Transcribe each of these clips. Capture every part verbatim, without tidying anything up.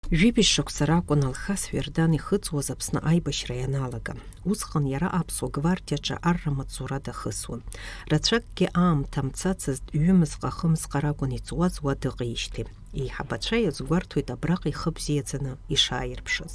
Жәибжь шықәса ракәын Алхас Вердан ихыҵуаз Аԥсны аибашьра ианалага. Усҟан иара Аԥсуа гвардиаҿы арра маҵзура дахысуан. Рацәакгьы аамҭа мцацызт, ҩымызҟа-хымызҟа ракәын иҵуаз уа дыҟеижьҭеи. Еиҳабацәа иазгәарҭоит абраҟа ихы бзиаӡаны ишааирԥшыз.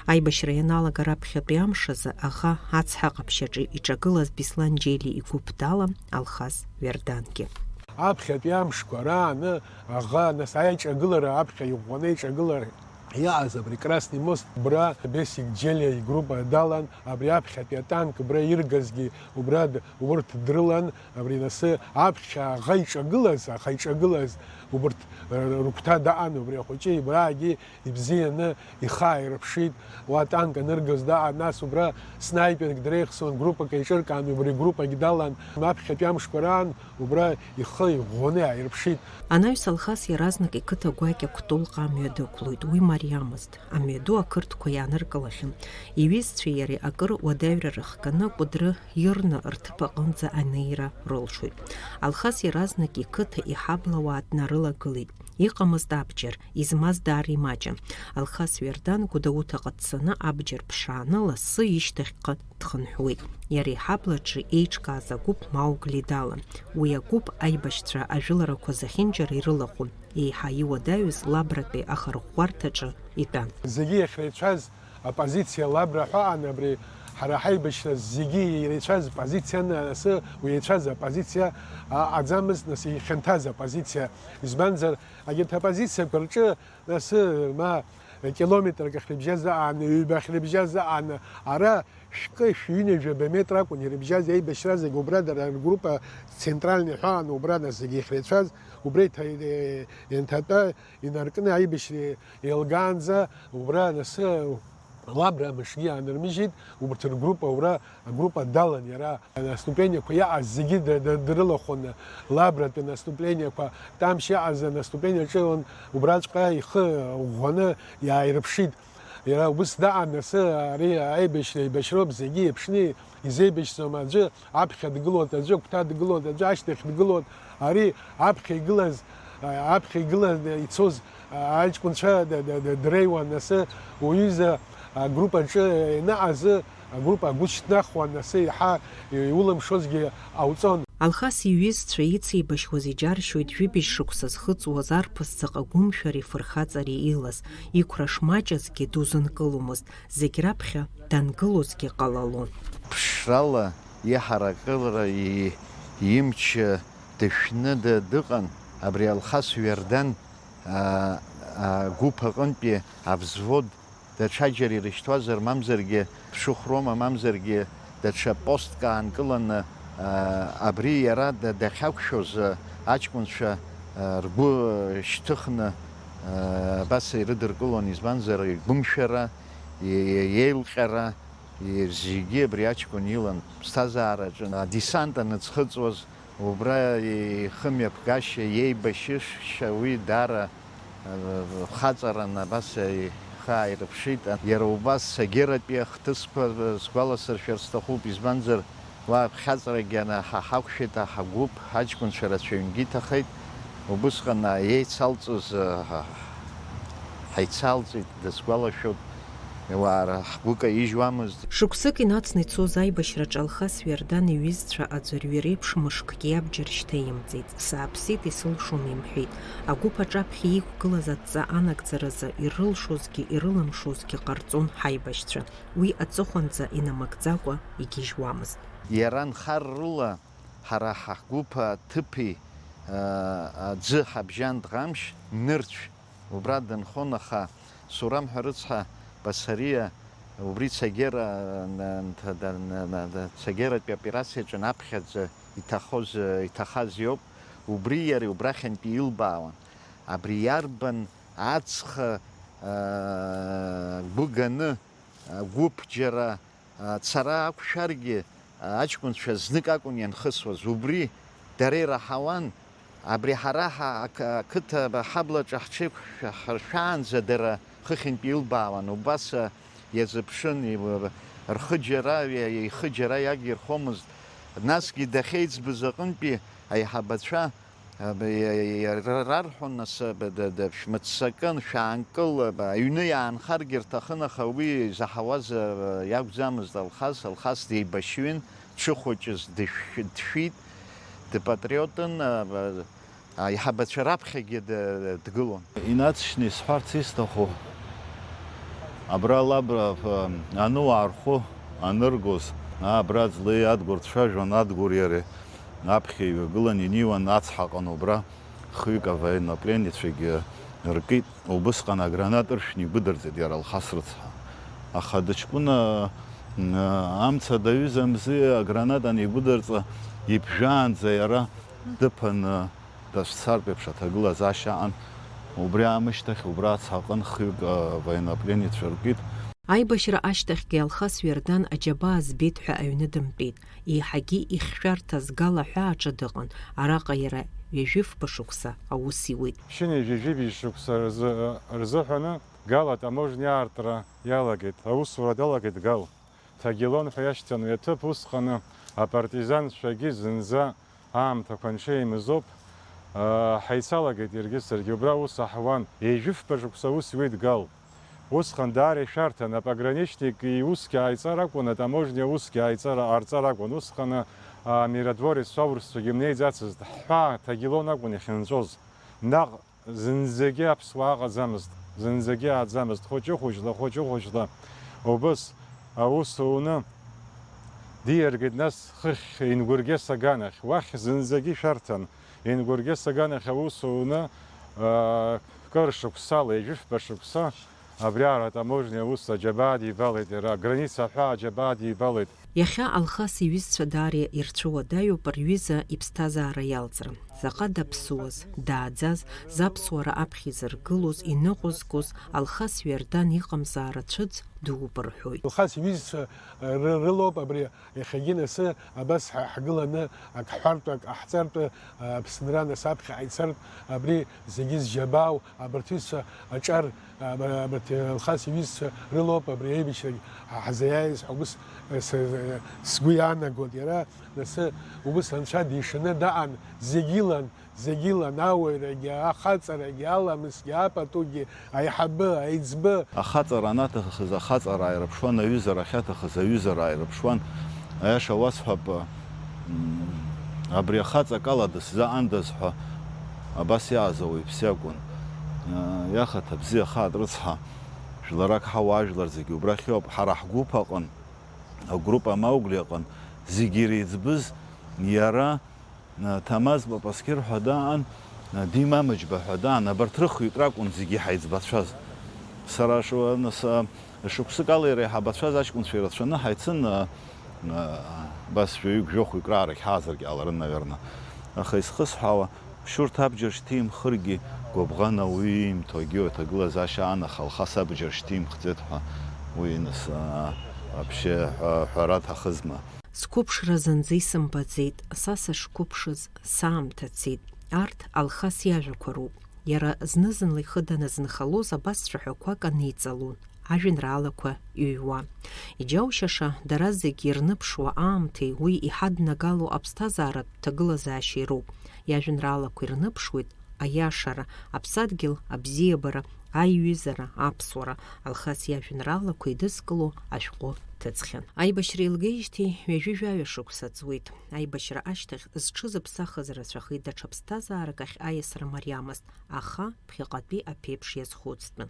Аибашьра ианалага раԥхьатәи амш азы аӷа ацҳа ҟаԥшь аҿы иҿагылаз Беслан Џьели игәыԥ далан Алхас Вердангьы. Аԥхьатәи амшқәа рааны аӷа, нас аиҿагылара аԥхьа иӷәӷәаны аиҿагылара иааз абри Красный мост, убра Бесик Џьелиа игруппа далан, абри аԥхьатәи атанк убра иргазгьы убра д-, урҭ дрылан, абри насы аԥхьа аӷа иҿагылаз, аха иҿагылаз убарҭ р-, рыгәҭа даан, убри ахәыҷы ибраагьы ибзианы ихы ааирԥшит, уа танк аныргаз даан, нас убра снайперк дреихсуан, группак еиҿыркаан, убри группагь далан, аԥхьатәи амшқәа раан убра ихы иӷәӷәаны ааирԥшит. Анаҩс Алхас иаразнак иқыҭа гәакьа Кәтолҟа амҩа дықәлоит, уи мариамызт, амҩаду ақырҭқәа иааныркылахьан. Иҩызцәеи иареи акыр уадаҩра рыхганы Кәыдры ирны рҭыԥ аҟынӡа анеира рылшоит. Алхас иаразнак иқыҭа иҳаблауаа днарылагылеит. Иҟамызт абџьар, измаз даара имаҷын. Алхас Вердан Гәдоуҭаҟа дцаны абџьар ԥшааны лассы ишьҭахьҟа дхынҳәуеит. Иара иҳаблаҿы еиҿкааз агәыԥ Маугли далан. Уи агәыԥ аибашьцәа ажәыларақәа зехьынџьара ирылахәын, еиҳа иуадаҩыз Лабратәи ахырӷәӷәарҭаҿы итәан. Зегьы иахьреицәаз апозициа Лабра ҳәа аан, абри ҳара ҳаибашьра зегьы иреицәаз позициан, асы уи еицәаз апозициа аҟаӡамызт, нас ихьанҭаз апозициа. Избанзар, агьырҭ апозициақәа рҿы асы ма километрак ахьрыбжьаз аан, ҩба ахьрыбжьаз аан, ара шәкы, шәҩынҩажәаба метр акәын ирыбжьаз, еибашьра зегь убра, дара ргруппа центральный ҳәа аан, убра нас зегьы ихьреицәаз, убра иҭа-, инҭатәа, инаркны аибашьра еилгаанӡа, убра анасы Лабра амшгьы аанырмыжьит, убарҭ ргруппа, убра агруппа далан иара. Анаступлениақәа иааз зегьы д-, д-, дрылахәын, Лабратәи анаступлениақәа, Тамшь иааз анаступление аҿылан, убраҵәҟьа ихы ӷәӷәаны иааирԥшит. Иара убыс даан, асы ари аибашьра еибашьроуп, зегьы еиԥшны изеибашьӡом аӡәы. Аԥхьа дгылоит аӡәы, агәҭа дгылоит аӡәы, ашьҭахь дгылоит ари, аԥхьа игылаз, аԥхьа игылан ицоз аҷкәынцәа д-, д-, д-, дреиуан, асы уҩыза агруппаҿы ианыҟазы, агруппа агәы шьҭнахуан, асы еиҳа иулымшозгьы ҟауҵон. Алхас иҩызцәа ицеибашьуаз иџьаршьоит, жәибжь шықәса зхыҵуаз арԥыс заҟа гәымшәареи фырхаҵареи илаз, иқәра шмаҷызгьы дузынкыломызт. Зегь раԥхьа дангылозгьы ҟалалон. Ԥшрала иҳаракыра и-, имч дышәны ды-, дыҟан абри Алхас Ҩардан, а, а, гәыԥ аҟынтәи авзвод даҽаџьара ирышьҭуазар, мамзаргьы ԥшыхәрома, мамзаргьы даҽа постк аанкыланы, а, абри иара да-, дахьақәшәоз, а, аҷкәынцәа, а, ргәы шьҭыхны, а, абас ирыдыркылон, избанзар, игәымшәара, и-, и-, еилҟьара, и-, зегьы абри аҷкәын илан. Ԥсҭазаараҿы адесант аныӡхыҵуаз, убра ихымҩаԥгашьа, иеибашьышьа уи даара, э, хаҵаран абас ихы ааирԥшит. Иара убас Сагьыратәи ахҭысқәа, э, сгәаласыршәар сҭахуп, избанзар, уа аԥхьаҵрагьы ана-, ҳа-, ҳақәшәеит, аҳ-, ҳгәыԥ, ҳаҷкәынцәа рацәаҩнгьы иҭахеит. Убысҟан еицалҵыз, э, ҳа-, ҳаицалҵит, дысгәалашәоит, уаа ҳгәы каижьуамызт. Шықәсык инацны ицоз аибашьраҿы Алхас Ҩардан иҩызцәа аӡәырҩы реиԥш мышкгьы абџьар шьҭаимҵеит, сааԥсеит, исылшом имҳәеит. Агәыԥ аҿаԥхьа иқәгылаз адҵа анагӡаразы ирылшозгьы ирылымшозгьы ҟарҵон ҳаибашьцәа. Уи аҵыхәанӡа инамыгӡакәа игьежьуамызт. Иара нхаррыла ҳара ҳгәыԥ аҭыԥи, а, аӡы ҳабжьан Дӷамшь нырцә убра дынхон, аха Сурам ҳәа рыцҳа Басариа убри Цагера, н-, н-, ҭа-, н-, н-, н-, Цагератәи аоперациаҿы аԥхьаӡа иҭахоз, иҭахаз иоуп. Убри иареи убрахьынтәи илбаауан. Абри иарбан аҵх, а, гәы ганы, а, гәыԥ џьара ацара ақәшәаргьы, аҷкәынцәа знык акәын ианхысуаз. Убри дара ираҳауан, абри ҳара ҳа-, ақы-, ақыҭа ҳаблаҿы ҳҽеиқәшәа-, ҳаршәаанӡа дара хыхьынтә илбаауан. Убас, а, иазыԥшын, и-, рхы џьара, и-, ихы џьара иагирхомызт. Насгьы дахьеиҵбыз аҟынтәи аиҳабацәа Аб-, иа-, иа-, иа-, ра-, рарҳәон, нас, аб-, да-, да-, шәмыццакын, шәаанкыл, аб-, аҩны иаанхаргьы рҭахын, аха уи изаҳауаз, а, иакәӡамызт Алхас. Алхас деибашьҩын, дшыхәыҷыз дышә-, дшәит, дпатриотын, аб-, аиҳабацәа раԥхьагьы д-, дгылон. Инаҵшьны исҳәарц исҭаху, абра лаб, а, ануаа рхәы аныргоз, а, абра аӡлеи Адгәыр дцәажәон, Адгәыр иареи аԥхьа иҩагылан инеиуан ацҳаҟны убра. Хҩык авоеннопленницәагьы ркит, убысҟан аграната ыршәны игәыдырҵеит иара Алхас рыцҳа. Аха дыҷкәына, м, амца даҩызамзи, аграната анигәыдырҵа, иԥжәаанӡа иара дыԥаны дацәцартә еиԥш аҭагылазаашьа аҟан. Убри аамышьҭахь убра ацҳаҟын хҩык, а, военнопленницәа ркит. Аибашьра ашьҭахьгьы Алхас Ҩардан аџьабаа збеит ҳәа аҩны дымтәеит. Еиҳагьы ихьшәарҭаз Гал аҳәааҿы дыҟан, араҟа иара ҩажәи фба шықәса аус иуит. Ԥшьынҩажәи жәибжь шықәса рзы-, рзыҳәаны Гал атаможниа аартра иалагеит, аусура далагеит Гал. Ҭагелон ҳәа иашьҭан уи аҭыԥ, усҟаны апартизанцәагьы зынӡа аамҭақәа анҽеимызоуп, аа, ҳаицалагеит иаргьы саргьы, убра аус аҳуан, ҩажәи фба шықәса аус иуит Гал. Усҟан даара ишәарҭан, апограничник иусгьы ааиҵар акәын, атаможниа усгьы ааиҵар, аарҵар акәын. Усҟан, а, Миродворец аурысцәагьы имнеиӡацызт, ҳҳәаа Ҭагелон акәын иахьынҵәоз. Наҟ зынӡагьы аԥсуаа ыҟаӡамызт, зынӡагьы ааӡамызт, хәыҷы-хәыҷла, хәыҷы-хәыҷла убыс аус уны диаргеит, нас хыхь Ингәыргес аганахь, уахь зынӡагьы ишәарҭан. Ингәыргес аганахь аус уны, аа, кыр шықәсала, ҩажәи фба шықәса, абри аара атаможниа аус аџьабаа дибалеит иара, аграница аҳәаа аџьабаа дибалеит. Иахьа Алхас иҩызцәа даара ирцәыуадаҩуп рҩыза иԥсҭазаара иалҵра. Заҟа даԥсуаз, дааӡаз, заԥсуара аԥхьа изыргылоз, иныҟәызгоз, Алхас Ҩардан иҟамзаара цәыӡ дууп рҳәоит. Алхас иҩызцәа ры-, рылоуп абри. Иахьагьы нас абас ҳа-, ҳгыланы ак ҳҳәартә, ак ҟаҳҵартә, Аԥсынра нас аԥхьа ҳаицартә, абри зегьы зџьабаау абарҭ ҩызцәа аҿар, абар-, абарҭ Алхас иҩызцәа рылоуп абри аибашьрагь ҳа-, ҳазаиааиз ҳәа убыс, э, с-, э, сгәы иаанагоит. Иара нас убыс Анцәа дишаны даҟан, зегь илан, зегь илан, ауаҩрагьы, ахаҵарагьы, аламысгьы, апатугьы, аиҳабы, аиҵбы. Ахаҵара анаҭахыз ахаҵара ааирԥшуан, аҩызара ахьаҭахыз аҩызара ааирԥшуан. Аиаша уасҳәап, м, абри ахаҵа акала дысзаҟандаз ҳәа абас иааз ауаҩԥс иакәын. Иахаҭа бзиа хаат рыцҳа, жәларак ҳауаажәлар зегьы убрахь иоуп, ҳара ҳгәыԥ аҟын, агруппа Маугли аҟын, зегьы иреиҵбыз иара, Ҭамаз Папасқьыр ҳәа даан, Дима Мыџьба ҳәа даан, абарҭ рыхҩык ракәын зегьы ҳаиҵбацәаз. Сара ш-, нас, а, шықәсык ала иара иҳабацәаз аҷкәынцәа ирацәаны ҳаицын, а, а, абас жәаҩык, жәохәҩык раарагь ҳаазаргьы ҟаларын, наверно. Аха исхысҳәаауа, Шьурҭ абџьар шьҭимхыргьы, гәыбӷан ауаҩы иимҭогьы аҭагылазаашьа аан, аха Алхас абџьар шьҭимхӡеит ҳәа уи нас, а, вообще ҳәа-, ҳәара аҭахызма? Сқәыԥшра зынӡа исымбаӡеит, са сышқәыԥшыз саамҭа цеит. Арҭ Алхас иажәақәа роуп. Иара зны-зынла ихы даназынхалоз абас цәаҳәақәак аниҵалон, ажәеинраалақәа ҩҩуа. Иџьаушьаша, дара зегьы ирныԥшуа аамҭеи уи иҳаднагало аԥсҭазааратә ҭагылазаашьеи роуп. Иажәеинраалақәа ирныԥшуеит аиашара, аԥсадгьыл абзиабара, аиҩызара, аԥсуара. Алхас иажәеинраалақәа идызкыло ашәҟәы ҭыҵхьан. Аибашьра еилгеижьҭеи ҩажәи жәаҩа шықәса ҵуеит. Аибашьра ашьҭахь зҽызыԥсахыз рацәахеит, даҽа ԥсҭазаарак ахь аиасра мариамызт, аха ԥхьаҟатәи аԥеиԥш иазхәыцтәын.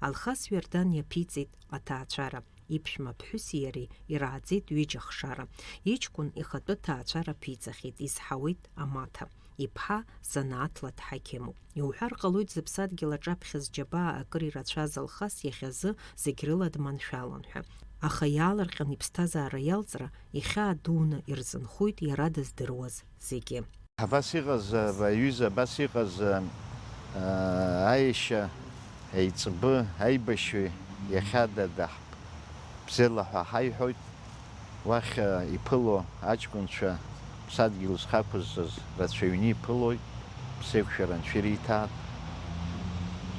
Алхас Ҩардан иаԥиҵеит аҭаацәара. Иԥшәма ԥҳәыси иареи ирааӡеит ҩыџьа хшара. Иҷкәын ихатәы ҭаацәара ԥиҵахьеит, изҳауеит амаҭа. Иԥҳа занааҭла дҳақьымуп. Иуҳәар ҟалоит, зыԥсадгьыл аҿаԥхьа зџьабаа акыр ирацәаз Алхас иахьазы зегь рыла дманшәалон ҳәа. Аха иаалырҟьан иԥсҭазаара иалҵра, ихьаа дуны ирзынхоит иара дыздыруаз зегьы. Абас иҟаз, аҩыза, абас иҟаз, а, аешьа, аиҵбы, аибашьҩы иахьа дадаҳп бзиала ҳәа ҳаиҳәоит. Уахь, а, иԥыло аҷкәынцәа ԥсадгьыл зхақәызҵаз рацәаҩны иԥылоит, ԥсеиқәшәара анцәа ириҭааит.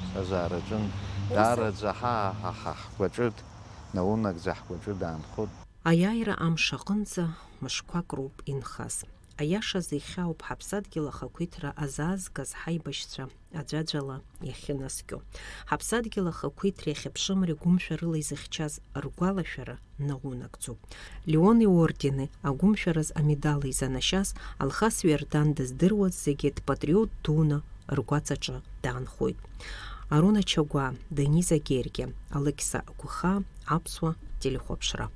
Ԥсҭазаараҿын. Ус даараӡа ҳа, ҳа, ҳа, ҳгәаҿы, наунагӡа ҳгәаҿы даанхоит. Аиааира амш аҟынӡа мышқәак роуп инхаз. Аиашазы ихьаауп ҳаԥсадгьыл ахақәиҭра азаазгаз ҳаибашьцәа аӡәаӡәала иахьынаскьо. Ҳаԥсадгьыл ахақәиҭреи ахьыԥшымреи гәымшәарыла изыхьчаз ргәалашәара наунагӡоуп. Леон иордени агәымшәараз амедали изанашьаз Алхас Ҩардан дыздыруаз зегьы дпатриот дуны ргәаҵаҿы даанхоит. Аруна Чагәаа, Даниза Гергиа, Алықьса Агәхаа, Аԥсуа телехәаԥшра.